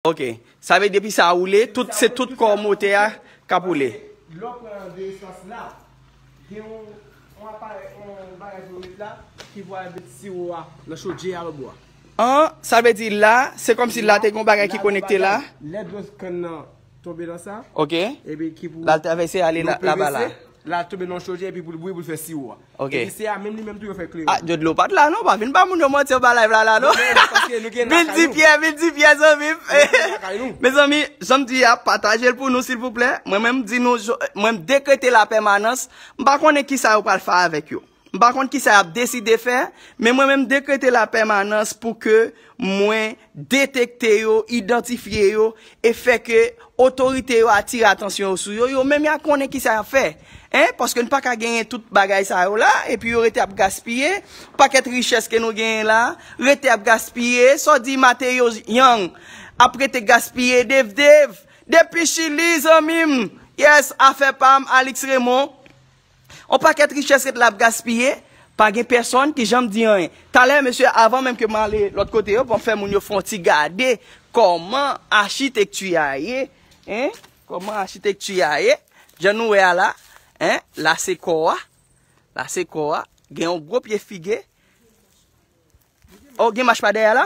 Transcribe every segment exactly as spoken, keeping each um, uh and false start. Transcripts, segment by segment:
Ok. Sa vle depi sa woule, tout, se tout kò motè a k ap woule. Lè w pran de esans la, gen yon, yon aparèy, yon bagay pou yo met la, ki pou al met siwo a nan chodyè a lòtbò a. An, sa vle di la, se kòmsi la te gen yon bagay ki konekte la. Lè dlo kann nan tonbe nan sa, Ok. Epi ki pou La l travèse ale la, laba la. La tonbe nan chodyè epi pou l bouyi pou l fè siwo a. Ok. Epi se a menm li menm tou yo fè kleren. Ah, Jodlo pa t la non, pa vin ba moun yo manti anba live la la non. Vin di pyè, vin di pyè zanmi m. Mezanmi, jan m di a, pataje l pou nou silvouplè. Mwen menm di nou, mwen m dekrete lapèmanans. M pa konnen kisa yo pral fè avèk yo. M pa konn kisa y ap deside fè, men mwen menm dekrete lapèmanans pou ke mwen detekte yo, idantifye yo, e fè ke otorite yo atire atansyon yo sou yo. Yo menm y a konnen kisa y ap fè. Hein? Paske n pa ka genyen tout bagay sa yo la, epi yo rete ap gaspiye. Pakèt richès ke nou genyen la, rete ap gaspiye. Sa w di Mateo Yang ap rete gaspiye, Dev Dev, depi Chili, zanmi m. Yes, afè pa m, Alix Raymond. On pakèt richès ret la ap gaspiye, pa gen pèsonn ki janm di anyen. Talè, mesye, avan menm ke m ale lòt kote yo, pou m fè moun yo fè on ti gade kòman achitekti a ye, hein? Kòman achitekti a ye, jan nou wè a la, hein? La se kò a, la se kò a, gen yon gwo pye fige, Oh, gen mach pa dèyè la?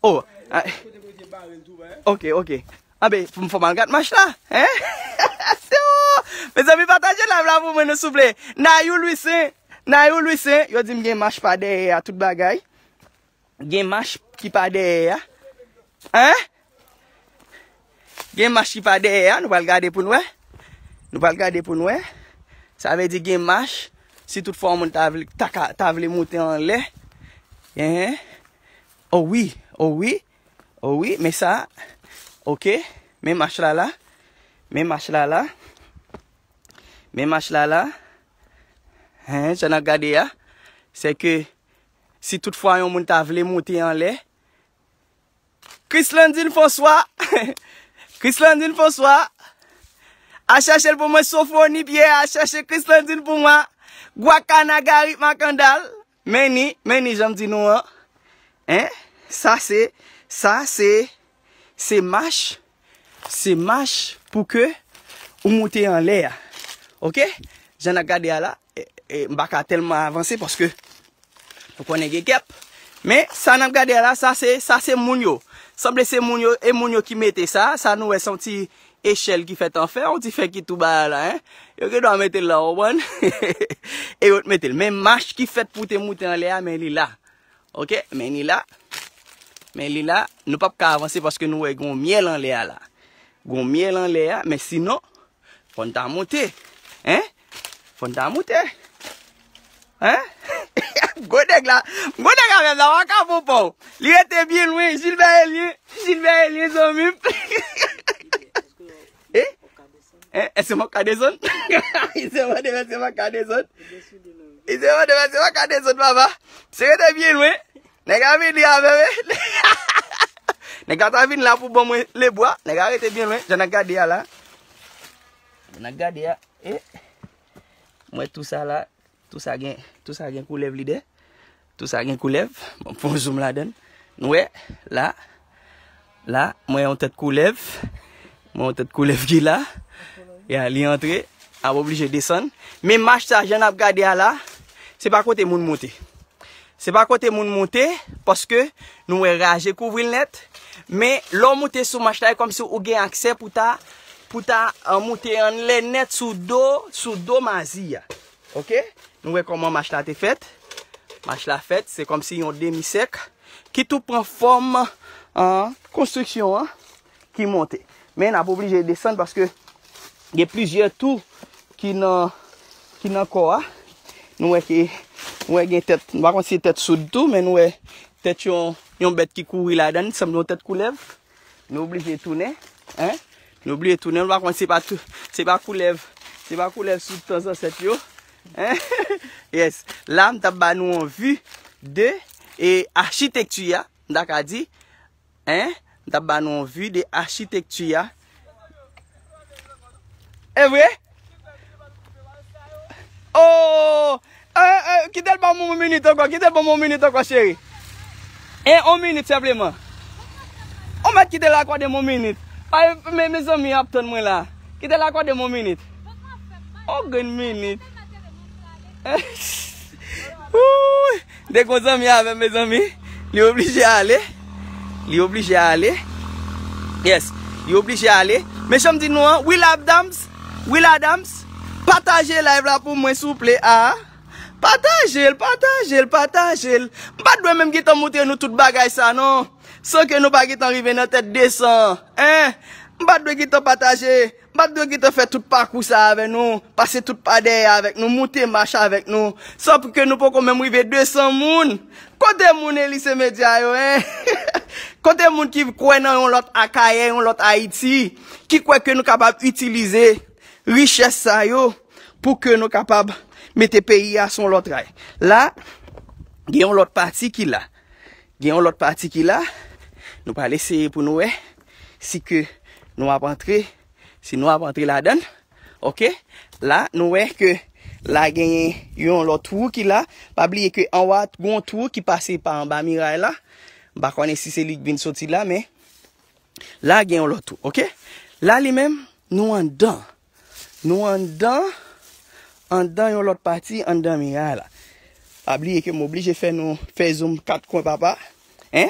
Oh, ah, ok, ok. Anben, fò m, fò m al gad mach la, hein? Se ou! Mezanmi, pataje live la pou mwen, nou souple. Nayou Louissaint, Nayou Louissaint, yo di m gen mach pa dèyè a, tout bagay. Gen mach ki pa dèyè a. Hein? Gen mach ki pa dèyè a, nou pral gade pou n wè. Nou pral gade pou n wè. Sa vle di gen mach, si tout fwa yon moun ta vle, ta ka, ta vle moute anlè. Hein? Oh wi, oh wi, oh wi, men sa, ok, men mach la la, men mach la la, men mach la la. Hein, jan n ap gade a, se ke si tout fwa yon moun ta vle moute anlè, Chrislandine François. Chrislandine François. A chèche l pou mwen, Sofoni Pierre, a chèche Chrislandine pou mwen. Gwakana Gary Makandal. Men ni, men ni, jan m di nou an. Hein? Sa se, sa se, se mach, se mach pou ke ou moute anlè a. Ok? Jan n ap gade a la, e, e, m pa ka tèlman avanse paske Nou konnen gen kèp. Men, sa n ap gade a la, sa se, sa se moun yo. Sanble se moun yo, e moun yo ki mete sa, sa nou wè se yon ti echèl ki fèt an fè, yon ti fè ki tou ba a la, hein. Yo gen dwa mete l la, w konprann? E yo t mete l. Men mach ki fèt pou te moute anlè a, men li la. Ok, men li la. Men li la. Nou p ap ka avanse paske nou wè gen yon myèl anlè a la. Gen yon myèl anlè a, men sinon, Fò n ta moute. Hein? Fò n ta moute. Hein? Gwo nèg la. Gwo nèg la menm la, w a ka pou pòw. Li rete byen lwen, Gilbert Elien. Gilbert Elien, zanmi m. Eh? Eh, èske m ap ka desann? Li se mande m èske m ap ka desann. Li se mande m èske m ap ka desann, papa. Se rete byen lwen. Nèg la vini avè m. Nèg la ta vin la pou ban mwen lebwa. Nèg la rete byen lwen. Jan n ap gade a la. Jan n ap gade a. E. Mwen tou sa la. Tou sa gen, tou sa gen koulèv li dè. Tou sa gen koulèv. Bon, fè yon zoom ladann. Nou wè. La. La. Mwen yon tèt koulèv. Mwen yon tèt koulèv ki la. Ya, li antre. Ap oblije desann. Men mach sa, jan n ap gade a la. Se pa kote moun moute. Se pa kote moun moute, paske nou wè raje kouvri l nèt. Men lè w moute sou mach la, e kòmsi ou gen aksè pou ta, pou ta, an, moute anlè nèt sou do, sou do mazi a. Ok? Nou wè kòman mach la te fèt. Mach la fèt, se kòmsi yon demi sèk ki tou pran fòm, an, konstriksyon an. Ki monte. Men n ap oblije desann paske gen plizyè tou ki nan, ki nan kò a. Nou wè ke, nou wè gen tèt, nou pa konn si se tèt soud tou, men nou wè tèt yon, yon bèt ki kouri ladann, sanble yon tèt koulèv. Nou oblije tounen, hein? Nou oblije tounen, nou pa konn se pa tou, se pa koulèv, se pa koulèv soud tan zansèt yo, hein? Yes. La, m t ap ba nou yon vi de, e, achitekti a, m ta ka di, Hein? M t ap ba nou yon vi de achitekti a. E vre? Oh! Eh, eh, kite l ban mwen yon minit ankò, kite l ban mwen yon minit ankò, cheri. Eh, yon minit senpleman. Oh, Mèt kite l akòde m yon minit. Ay, men, mezanmi ap tann mwen la. Kite l akòde m yon minit. On grenn minit. Wouy! De gon zanmi avè m, mezanmi. Li oblije ale. Li oblije ale. Yes. Li oblije ale. Men jan m di nou an, Will Adams, Will Adams, pataje live la pou mwen, souple, a. Pataje l, pataje l, pataje l. M pa t dwe menm gentan montre nou tout bagay sa, non. San ke nou pa gentan rive nan tèt de san. Hein? M pa t dwe gentan pataje. M pa t dwe gentan fè tout pakou sa avè nou. Pase tout pa dèyè avèk nou. Moute mach avèk nou. San pou ke nou poko menm rive de san moun. Kote moun Elise Media yo, hein? Kote moun ki kwè nan yon lòt Akayè, yon lòt Ayiti, ki kwè ke nou kapab itilize richès sa yo pou ke nou kapab mete peyi a sou yon lòt ray. La, gen yon lòt pati ki la. Gen yon lòt pati ki la. Nou pral eseye pou nou wè si ke nou ap antre, si nou ap antre ladan l. Oke? La, nou wè ke la genyen yon lòt twou ki la. Pa bliye ke anwa gon twou ki pase pa anba miray la. M pa konnen si se li k vin soti la, men la gen yon lòt twou, oke? La li menm, nou anndan. Nou anndan, anndan yon lòt pati, anndan miray la. Pa bliye ke m oblije fè nou, fè zoom kat kwen, papa. Hein?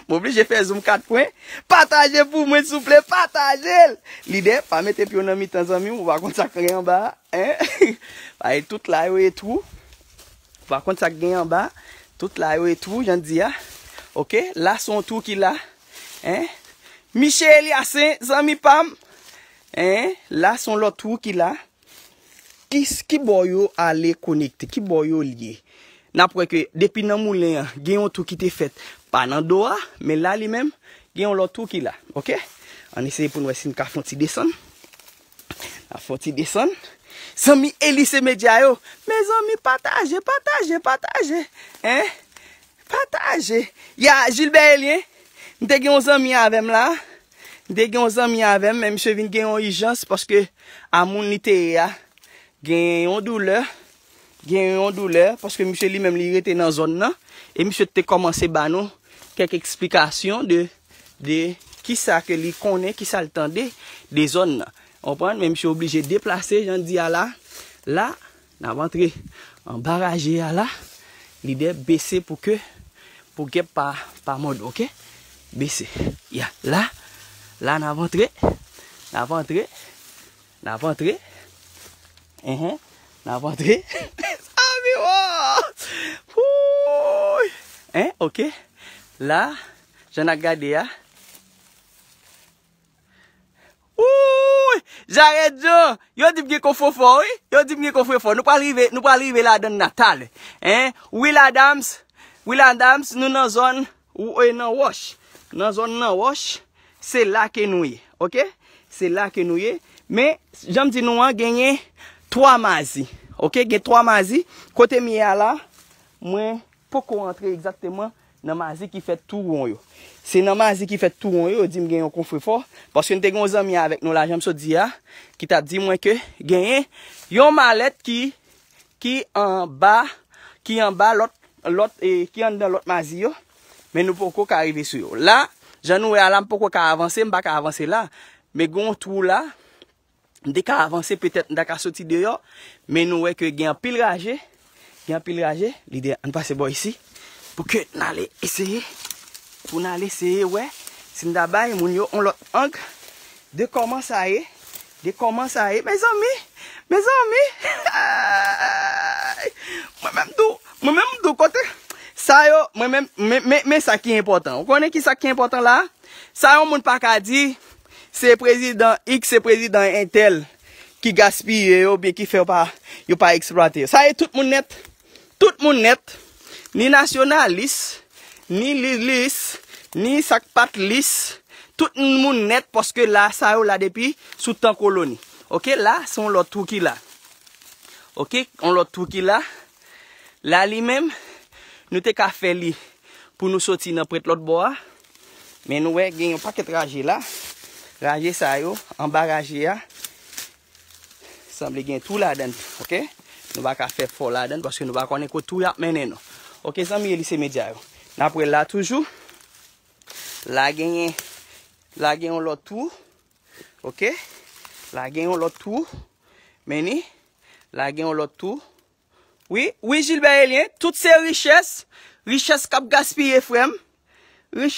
M oblije fè zoom kat kwen. Pataje pou mwen, souple, pataje l! Lidè, pa mete pye w nan mitan zanmi w, ou pa konn sa k gen anba a, hein? Ay, tout la yo e twou. Ou pa konn sa k gen anba. Tout la yo e twou, jan di a. Oke, la se yon twou ki la. Hein? Miche Eliasen, zanmi pa m. Hein? La se yon lòt twou ki la. Ki, ki bò yo ale konekte? Ki bò yo lye? N ap wè ke depi nan moulen an, gen yon twou ki te fèt pa nan do a, men la li menm, gen yon lòt twou ki la. Oke? Ann eseye pou n wè si n ka fè yon ti desann. N ap fè yon ti desann. Zanmi Elise Media yo, mezanmi, pataje, pataje, pataje. Hein? Pataje. Ya, Gilbert Elien, m te gen yon zanmi avè m la. M te gen yon zanmi avè m, men misye vin gen yon ijans paske a moun li te ye a gen yon doulè. Gen yon doulè paske misye li menm li rete nan zòn nan. E misye te kòmanse ba nou kèk eksplikasyon de, de kisa ke li konnen, kisa l tande de zòn nan. Ou konprann? Men misye oblije deplase, jan di a la. La, n ap antre anba raje a la. Lidè bese pou ke, pou gèp pa, pa mòde, oke? Bese. Ya, la, la n ap antre. N ap antre. N ap antre. Enhen. N ap antre. Sa viwo! Wouy! Hein, oke. La, jan n ap gade a. Wouy! Jared Jean, yo di m gen kofofò, wi. Yo di m gen kofofò. Nou pral rive, nou pral rive ladan nan talè. Hein? Will Adams, Will Adams, nou nan zòn, ou, e, nan wòch. Nan zòn nan wòch, se la ke nou ye. Oke? Se la ke nou ye. Men, jan m di nou an, genyen twa mazi. Oke? Gen twa mazi. Kote m ye a la, mwen poko antre egzakteman nan mazi ki fèt tou won yo. Se nan mazi ki fèt tou won yo, yo di m gen yon konfrefò. Paske n te gen yon zanmi avèk nou la, jan m sot di a, ki t ap di mwen ke genyen yon malèt ki, ki anba, ki anba lòt, lòt, e, ki anndan lòt mazi yo. Men nou poko ka rive sou yo. La, jan nou wè a la, m poko ka avanse, m pa ka avanse la. Men gen yon twou la, m te ka avanse, petèt m ta ka soti deyò, men nou wè ke gen anpil raje, gen anpil raje, lidè, ann pase bò isi, pou ke n ale eseye, pou n ale eseye wè si n ta bay moun yo yon lòt ang de kòman sa ye, de kòman sa ye, mezanmi, mezanmi, mwen menm tou, mwen menm tou, kote sa yo, mwen menm, men, men, men sa ki enpòtan. Ou konnen ki sa ki enpòtan la? Sa yon moun pa ka di, se prezidan X, se prezidan entèl ki gaspiye yo, oubyen ki fè yo pa, yo pa eksplwate yo. Sa ye tout moun nèt. Tout moun nèt. Ni nasyonalis, ni lilis, ni sa k pa t lis. Tout moun nèt, paske la, sa yo la depi sou tan koloni. Oke, la, se yon lòt twou ki la. Oke, yon lòt twou ki la. La li menm, nou te ka fè li pou nou soti nan prèt lòt bò a. Men nou wè gen yon pakèt raje la. Raje sa yo, anba raje a, sanble gen twou ladan l, oke? Nou pa ka fè fò ladan l paske nou pa konnen kot twou y ap mennen nou. Oke, zanmi Elise Media yo. N ap wè la toujou. La genyen, la gen yon lòt twou. Oke? La gen yon lòt twou. Men ni, la gen yon lòt twou. Wi, wi, Gilbert Elien, tout se richès, richès k ap gaspiye, frè m. Richès